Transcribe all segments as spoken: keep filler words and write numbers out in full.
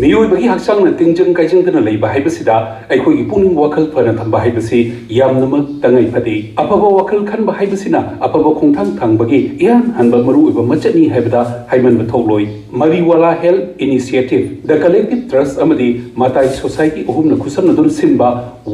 ꯃꯤꯑꯣꯏꯕꯒꯤ ꯍꯛꯆꯥꯡꯅ ꯇꯤꯡꯖꯪ ꯀꯥꯏꯖꯪꯗꯅ ꯂꯩꯕ ꯍꯥꯏꯕꯁꯤꯗ ꯑꯩꯈꯣꯏꯒꯤ ꯄꯨꯛꯅꯤꯡ ꯋꯥꯈꯜ ꯐꯅ ꯊꯝꯕ ꯍꯥꯏꯕꯁꯤ ꯌꯥꯝꯅꯃꯛ ꯇꯉꯥꯏ ꯐꯗꯦ꯫ ꯑꯐꯕ ꯋꯥꯈꯜ ꯈꯟꯕ ꯍꯥꯏꯕꯁꯤꯅ ꯑꯐꯕ ꯈꯣꯡꯊꯥꯡ ꯊꯥꯡꯕꯒꯤ ꯏꯍꯥꯟ ꯍꯥꯟꯕ ꯃꯔꯨꯑꯣꯏꯕ ꯃꯆꯠꯅꯤ ꯍꯥꯏꯕꯗ ꯍꯥꯏꯃꯟꯕ ꯊꯣꯛꯂꯣꯏ꯫ ꯃꯔꯤꯋꯥꯂꯥ ꯍꯦꯜꯊ ꯏꯅꯤꯁꯤꯌꯦꯇꯤꯚ, ꯗ ꯀꯂꯦꯛꯇꯤꯚ ꯇ꯭ꯔꯁ ꯑꯃꯗꯤ ꯃꯇꯥꯏ ꯁꯣꯁꯥꯏꯇꯤ ꯑꯍꯨꯝꯅ ꯈꯨꯠꯁꯝꯅꯗꯨꯅ ꯁꯤꯟꯕ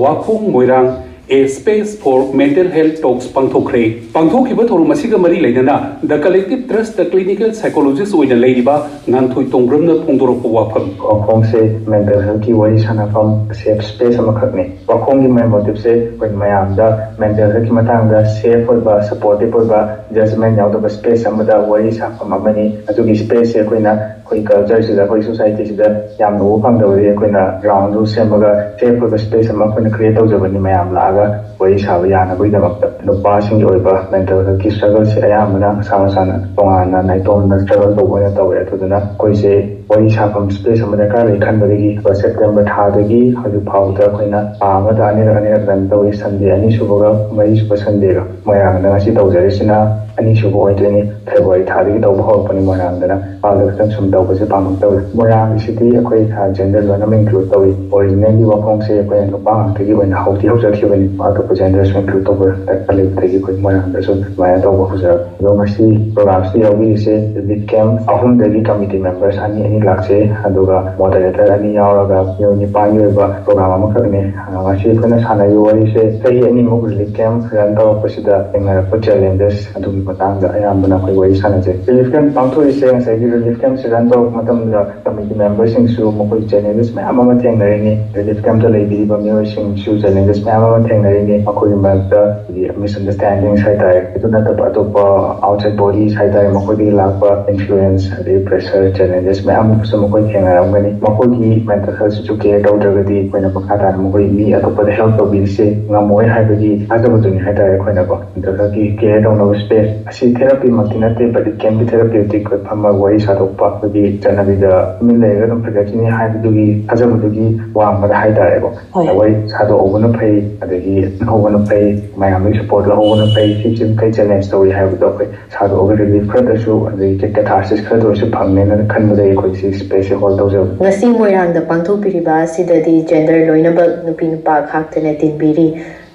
ꯋꯥꯈꯣꯡ ꯃꯣꯏꯔꯥꯡ A Space for Mental Health Talks ꯄꯥꯡꯊꯣꯛꯈ꯭ꯔꯦ꯫ ꯄꯥꯡꯊꯣꯛꯈꯤꯕ ꯊꯧꯔꯝ ꯑꯁꯤꯒ ꯃꯔꯤ ꯂꯩꯅꯅ The Collective Trust-ꯇ clinical psychologist ꯑꯣꯏꯅ ꯂꯩꯔꯤꯕ ꯉꯥꯟꯊꯣꯏ ꯇꯣꯡꯕ꯭ꯔꯝꯅ ꯐꯣꯡꯗꯣꯔꯛꯄ ꯋꯥꯐꯝ꯫ ꯋꯥꯈꯣꯡꯁꯦ ꯃꯦꯟꯇꯦꯜ ꯍꯦꯜꯊꯀꯤ ꯋꯥꯔꯤ ꯁꯥꯟꯅꯐꯝ ꯁꯦꯐ ꯁ꯭ꯄꯦꯁ ꯑꯃꯈꯛꯅꯤ꯫ ꯋꯥꯈꯣꯡꯒꯤ ꯃꯦꯟ ꯃꯣꯇꯤꯞꯁꯦ ꯑꯩꯈꯣꯏ ꯃꯌꯥꯝꯗ ꯃꯦꯟꯇꯦꯜ ꯍꯦꯜꯊꯀꯤ ꯃꯇꯥꯡꯗ ꯁꯦꯐ ꯑꯣꯏꯕ, ꯁꯄꯣꯔꯇꯤꯞ ꯑꯣꯏꯕ, ꯖꯖꯃꯦꯟ ꯌꯥꯎꯗꯕ ꯁ꯭ꯄꯦꯁ ꯑꯃꯗ ꯋꯥꯔꯤ ꯁꯥꯐꯝ ꯑꯃꯅꯤ꯫ ꯑꯗꯨꯒꯤ ꯁ꯭ꯄꯦꯁꯁꯦ ꯑꯩꯈꯣꯏꯅ ꯑꯩꯈꯣꯏ ꯀꯜꯆꯔꯁꯤꯗ, ꯑꯩꯈꯣꯏ ꯁꯣꯁꯥꯏꯇꯤꯁꯤꯗ ꯌꯥꯝꯅ ꯎꯕ ꯐꯪꯗꯕꯗꯤ ꯑꯩꯈꯣꯏꯅ ꯒ꯭ꯔꯥꯎꯟ ꯔꯨꯜ ꯁꯦꯝꯃꯒ ꯁꯦꯐ ꯑꯣꯏꯕ ꯁ꯭ꯄꯦꯁ ꯑꯃ ꯑꯩꯈꯣꯏꯅ ꯀ꯭ꯔꯤꯌꯦꯠ ꯇꯧꯖꯕꯅꯤ꯫ ꯃꯌꯥꯝ ꯂꯥꯛꯑꯒ ꯋꯥꯔꯤ ꯁꯥꯕ ꯌꯥꯅꯕꯒꯤꯗꯃꯛꯇ ꯅꯨꯄꯥꯁꯤꯡꯒꯤ ꯑꯣꯏꯕ ꯃꯦꯟꯇꯦꯜ ꯍꯦꯜꯊꯀꯤ ꯁ꯭ꯇ꯭ꯔꯒꯜꯁꯦ ꯑꯌꯥꯝꯕꯅ ꯃꯁꯥ ꯃꯁꯥꯅ ꯇꯣꯉꯥꯟꯅ ꯅꯥꯏꯇꯣꯝꯅ ꯁ꯭ꯇ꯭ꯔꯒꯜ ꯇꯧꯕ ꯑꯣꯏꯅ ꯇꯧꯋꯦ꯫ ꯑꯗꯨꯗꯨꯅ ꯑꯩꯈꯣꯏꯁꯦ ꯋꯥꯔꯤ ꯁꯥꯐꯝ ꯁ꯭ꯄꯦꯁ ꯑꯃ ꯗꯔꯀꯥꯔ ꯂꯩ ꯈꯟꯕꯗꯒꯤ ꯁꯦꯞꯇꯦꯝꯕꯔ ꯊꯥꯗꯒꯤ ꯍꯧꯖꯤꯛ ꯐꯥꯎꯕꯗ ꯑꯩꯈꯣꯏꯅ ꯊꯥ ꯑꯃꯗ ꯑꯅꯤꯔꯛ ꯑꯅꯤꯔꯛ ꯔꯟ ꯇꯧꯏ꯫ ꯁꯟꯗꯦ ꯑꯅꯤꯁꯨꯕꯒ ꯃꯔꯤꯁꯨꯕ ꯁꯟꯗꯦꯒ꯫ ꯃꯣꯏꯔꯥꯡꯗ ꯉꯁꯤ ꯇꯧꯖꯔꯤꯁꯤꯅ ꯑꯅꯤꯁꯨꯕ ꯑꯣꯏꯗꯣꯏꯅꯤ꯫ ꯐꯦꯕ꯭ꯔꯨꯋꯥꯔꯤ ꯊꯥꯗꯒꯤ ꯇꯧꯕ ꯍꯧꯔꯛꯄꯅꯤ ꯃꯣꯏꯔꯥꯡꯗꯅ꯫ ꯏꯝꯐꯥꯜꯗ ꯈꯛꯇꯪ ꯁꯨꯝ ꯇꯧꯕꯁꯦ ꯄꯥꯝꯃꯛꯇꯕ꯫ ꯃꯣꯏꯔꯥꯡꯒꯤꯁꯤꯗꯤ ꯑꯩꯈꯣꯏ ꯖꯦꯟꯗꯔ ꯂꯣꯏꯅꯃꯛ ꯏꯟꯀ꯭ꯂꯨꯗ ꯇꯧꯏ꯫ ꯑꯣꯔꯤꯖꯤꯅꯦꯜꯒꯤ ꯋꯥꯈꯣꯡꯁꯦ ꯑꯩꯈꯣꯏꯅ ꯅꯨꯄꯥ ꯉꯥꯛꯇꯒꯤ ꯑꯣꯏꯅ ꯍꯧꯗꯤ ꯍꯧꯖꯈꯤꯕꯅꯤ꯫ ꯑꯇꯣꯞꯄ ꯖꯦꯟꯗꯔꯁꯨ ꯏꯟꯀ꯭ꯂꯨꯗ ꯇꯧꯕ ꯗꯔꯀꯥꯔ ꯂꯩꯕꯗꯒꯤ ꯑꯩꯈꯣꯏ ꯃꯣꯏꯔꯥꯡꯗꯁꯨ ꯑꯗꯨꯃꯥꯏꯅ ꯇꯧꯕ ꯍꯧꯖꯔꯛꯄꯅꯤ꯫ ꯑꯗꯣ ꯉꯁꯤ ꯄ꯭ꯔꯣꯒ꯭ꯔꯥꯝꯁꯤꯗ ꯌꯥꯎꯕꯤꯔꯤꯁꯦ ꯔꯤꯂꯤꯐ ꯀꯦꯝꯞ ꯑꯍꯨꯝꯗꯒꯤ ꯀꯃꯤꯇꯤ ꯃꯦꯝꯕꯔꯁ ꯑꯅꯤ ꯑꯅꯤ ꯂꯥꯛꯆꯩ꯫ ꯑꯗꯨꯒ ꯃꯣꯗꯔꯦꯇꯔ ꯑꯅꯤ ꯌꯥꯎꯔꯒ ꯃꯤꯑꯣꯏ ꯅꯤꯄꯥꯟꯒꯤ ꯑꯣꯏꯕ ꯄ꯭ꯔꯣꯒ꯭ꯔꯥꯝ ꯑꯃꯈꯛꯅꯤ꯫ ꯑ, ꯉꯁꯤ ꯑꯩꯈꯣꯏꯅ ꯁꯥꯟꯅꯔꯤꯕ ꯋꯥꯔꯤꯁꯦ ꯆꯍꯤ ꯑꯅꯤꯃꯨꯛ ꯔꯤꯂꯤꯐ ꯀꯦꯝꯞ ꯔꯟ ꯇꯧꯔꯛꯄꯁꯤꯗ ꯊꯦꯡꯅꯔꯛꯄ ꯆꯦꯂꯦꯟꯖꯦꯁ ꯑꯗꯨꯒꯤ ꯃꯇꯥꯡꯗ ꯑꯌꯥꯝꯕꯅ ꯑꯩꯈꯣꯏ ꯋꯥꯔꯤ ꯁꯥꯟꯅꯖꯩ꯫ ꯔꯤꯂꯤꯐ ꯀꯦꯝꯞ ꯄꯥꯡꯊꯣꯛꯏꯁꯦ ꯉꯁꯥꯏꯒꯤ ꯔꯤꯂꯤꯐ ꯀꯦꯝꯞꯁꯦ ꯔꯟ ꯇꯧꯔꯛꯄ ꯃꯇꯝꯗ ꯀꯃꯤꯇꯤ ꯃꯦꯝꯕꯔꯁꯤꯡꯁꯨ ꯃꯈꯣꯏ ꯆꯦꯂꯦꯟꯖꯦꯁ ꯃꯌꯥꯝ ꯑꯃ ꯊꯦꯡꯅꯔꯤꯅꯤ꯫ ꯔꯤꯂꯤꯐ ꯀꯦꯝꯞꯇ ꯂꯩꯕꯤꯔꯤꯕ ꯃꯤꯑꯣꯏꯁꯤꯡꯁꯨ ꯆꯦꯂꯦꯟꯖꯦꯁ ꯃꯌꯥꯝ ꯑꯃ ꯊꯦꯡꯅꯔꯤꯅꯤ꯫ ꯃꯈꯣꯏꯒꯤ ꯃꯔꯛꯇ ꯍꯥꯏꯗꯤ ꯃꯤꯁꯑꯟꯗꯔꯁꯇꯦꯟꯗꯤꯡꯁ ꯍꯥꯏꯇꯥꯔꯦ, ꯑꯗꯨ ꯅꯠꯇꯕ ꯑꯇꯣꯞꯄ ꯑꯥꯎꯠꯁꯥꯏꯠ ꯕꯣꯗꯤꯁ ꯍꯥꯏꯇꯥꯔꯦ, ꯃꯈꯣꯏꯗꯒꯤ ꯂꯥꯛꯄ ꯏꯟꯐ꯭ꯂꯨꯌꯦꯟꯁ ꯑꯗꯩ ꯄ꯭ꯔꯦꯁꯔ, ꯆꯦꯂꯦꯟꯖꯦꯁ ꯃꯌꯥꯝ ꯑꯃꯁꯨ ꯃꯈꯣꯏ ꯊꯦꯡꯅꯔꯝꯒꯅꯤ꯫ ꯃꯈꯣꯏꯒꯤ ꯃꯦꯟꯇꯦꯜ ꯍꯦꯜꯊꯁꯤꯁꯨ ꯀꯦꯌꯔ ꯇꯧꯗ꯭ꯔꯒꯗꯤ ꯑꯩꯈꯣꯏꯅ ꯃꯈꯥ ꯇꯥꯅ ꯃꯈꯣꯏ ꯃꯤ ꯑꯇꯣꯞꯄꯗ ꯍꯦꯜꯞ ꯇꯧꯕꯤꯕꯁꯦ ꯉꯝꯃꯣꯏ ꯍꯥꯏꯕꯒꯤ ꯊꯥꯖꯕꯗꯨꯅꯤ ꯍꯥꯏꯇꯥꯔꯦ꯫ ꯑꯩꯈꯣꯏꯅꯀꯣ ꯃꯦꯟꯇꯦꯜ ꯍꯦꯜꯊꯀꯤ ꯀꯦꯌꯔ ꯇꯧꯅꯕ ꯁ꯭ꯄꯦꯁ ꯑꯁꯤ ꯊꯦꯔꯥꯄꯤꯃꯛꯇꯤ ꯅꯠꯇꯦ, but it can be therapeutic. ꯑꯩꯈꯣꯏ ꯐꯝꯃꯒ ꯋꯥꯔꯤ ꯁꯥꯗꯣꯛꯄ, ꯑꯩꯈꯣꯏꯒꯤ ꯆꯠꯅꯕꯤꯗ ꯇꯨꯃꯤꯟ ꯂꯩꯔꯒ ꯑꯗꯨꯝ ꯐꯖꯈꯤꯅꯤ ꯍꯥꯏꯕꯗꯨꯒꯤ ꯊꯥꯖꯕꯗꯨꯒꯤ ꯋꯥꯡꯃꯗ ꯍꯥꯏꯇꯥꯔꯦꯀꯣ꯫ ꯍꯣꯏ꯫ ꯋꯥꯔꯤ ꯁꯥꯗꯣꯛꯍꯧꯕꯅ ꯐꯩ, ꯑꯗꯒꯤ ꯍꯧꯕꯅ ꯐꯩ, ꯃꯌꯥꯝꯗꯒꯤ ꯁꯄꯣꯔꯠ ꯂꯧꯍꯧꯕꯅ ꯐꯩ, ꯁꯤ ꯁꯤ ꯀꯩ ꯆꯦꯂꯦꯟꯖ ꯇꯧꯔꯤ ꯍꯥꯏꯕꯗꯣ ꯑꯩꯈꯣꯏ ꯁꯥꯗꯣꯛꯑꯒ ꯔꯤꯂꯤꯐ ꯈꯔꯗꯁꯨ, ꯑꯗꯒꯤ ꯀꯦꯊꯥꯔꯁꯤꯁ ꯈꯔꯗ ꯑꯣꯏꯔꯁꯨ ꯐꯪꯅꯦꯅ ꯈꯟꯕꯗꯒꯤ ꯑꯩꯈꯣꯏ ꯁꯤ ꯁ꯭ꯄꯦꯁꯁꯦ ꯍꯣꯜ ꯇꯧꯖꯕꯅꯤ꯫ ꯉꯁꯤ ꯃꯣꯏꯔꯥꯡꯗ ꯄꯥꯡꯊꯣꯛꯄꯤꯔꯤꯕ ꯑꯁꯤꯗꯗꯤ ꯖꯦꯟꯗꯔ ꯂꯣꯏꯅꯃꯛ ꯅꯨꯄꯤ ꯅꯨꯄꯥ ꯈꯥꯛꯇꯅ ꯇꯤꯟꯕꯤꯔꯤ꯫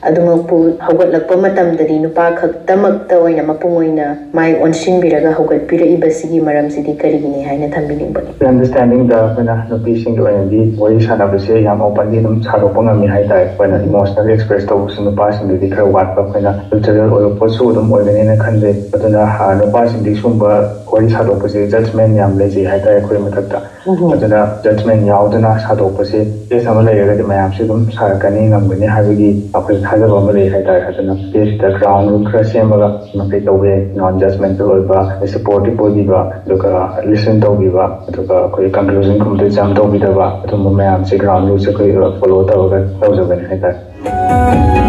ꯑꯗꯨꯃꯛꯄꯨ ꯍꯧꯒꯠꯂꯛꯄ ꯃꯇꯝꯗꯗꯤ ꯅꯨꯄꯥ ꯈꯛꯇꯃꯛꯇ ꯑꯣꯏꯅ ꯃꯄꯨꯡ ꯑꯣꯏꯅ ꯃꯥꯏ ꯑꯣꯟꯁꯤꯟꯕꯤꯔꯒ ꯍꯧꯒꯠꯄꯤꯔꯛꯏꯕꯁꯤꯒꯤ ꯃꯔꯝꯁꯤꯗꯤ ꯀꯔꯤꯒꯤꯅꯤ ꯍꯥꯏꯅ ꯊꯝꯕꯤꯅꯤꯡꯕꯒꯦ? ꯑꯟꯗꯔꯁ꯭ꯇꯦꯟꯗꯤꯡꯗ ꯑꯩꯈꯣꯏꯅ ꯅꯨꯄꯤꯁꯤꯡꯒꯤ ꯑꯣꯏꯅꯗꯤ ꯋꯥꯔꯤ ꯁꯥꯟꯅꯕꯁꯦ ꯌꯥꯝ ꯑꯣꯄꯟꯂꯤ ꯑꯗꯨꯝ ꯁꯥꯗꯣꯛꯄ ꯉꯝꯃꯤ ꯍꯥꯏꯇꯥꯔꯦ꯫ ꯑꯩꯈꯣꯏꯅ ꯏꯃꯣꯁꯅꯦꯜ ꯑꯦꯛꯁꯄ꯭ꯔꯦꯁ ꯇꯧꯕꯁꯨ ꯅꯨꯄꯥꯁꯤꯡꯗꯗꯤ ꯈꯔ ꯋꯥꯠꯄ, ꯑꯩꯈꯣꯏꯅ ꯀꯜꯆꯔꯦꯜ ꯑꯣꯏꯕ ꯄꯣꯠꯁꯨ ꯑꯗꯨꯝ ꯑꯣꯏꯒꯅꯦꯅ ꯈꯟꯖꯩ꯫ ꯑꯗꯨꯅ ꯑ, ꯅꯨꯄꯥꯁꯤꯡꯗꯤ ꯁꯨꯝꯕ ꯋꯥꯔꯤ ꯁꯥꯗꯣꯛꯄꯁꯦ ꯖꯖꯃꯦꯟ ꯌꯥꯝ ꯂꯩꯖꯩ ꯍꯥꯏꯇꯥꯔꯦ ꯑꯩꯈꯣꯏ ꯃꯊꯛꯇ꯫ ꯑꯗꯨꯅ ꯖꯖꯃꯦꯟ ꯌꯥꯎꯗꯅ ꯁꯥꯗꯣꯛꯄꯁꯦ, ꯁ꯭ꯄꯦꯁ ꯑꯃ ꯂꯩꯔꯒꯗꯤ ꯃꯌꯥꯝꯁꯨ ꯑꯗꯨꯝ ꯁꯥꯔꯛꯀꯅꯤ, ꯉꯝꯒꯅꯤ ꯍꯥꯏꯕꯒꯤ ꯑꯩꯈꯣꯏ ꯊꯥꯖꯕ ꯑꯃ ꯂꯩ ꯍꯥꯏꯇꯥꯔꯦ꯫ ꯑꯗꯨꯅ ꯁ꯭ꯄꯦꯁꯁꯤꯗ ꯒ꯭ꯔꯥꯎꯟ ꯔꯨꯜ ꯈꯔ ꯁꯦꯝꯃꯒ ꯃꯈꯩ ꯇꯧꯕ ꯌꯥꯏ, ꯅꯣꯟ ꯖꯖꯃꯦꯟꯇꯦꯜ ꯑꯣꯏꯕ, ꯁꯄꯣꯔꯇꯤꯞ ꯑꯣꯏꯕꯤꯕ, ꯑꯗꯨꯒ ꯂꯤꯁꯟ ꯇꯧꯕꯤꯕ, ꯑꯗꯨꯒ ꯑꯩꯈꯣꯏ ꯀꯟꯀ꯭ꯂꯨꯖꯟꯒꯨꯝꯕꯗ ꯖꯝꯞ ꯇꯧꯕꯤꯗꯕ, ꯑꯗꯨꯝꯕ ꯃꯌꯥꯝꯁꯦ ꯒ꯭ꯔꯥꯎꯟ ꯔꯨꯜꯁꯦ ꯑꯩꯈꯣꯏ ꯐꯣꯂꯣ ꯇꯧꯔꯒ ꯇꯧꯖꯕꯅꯤ ꯍꯥꯏꯇꯥꯔꯦ꯫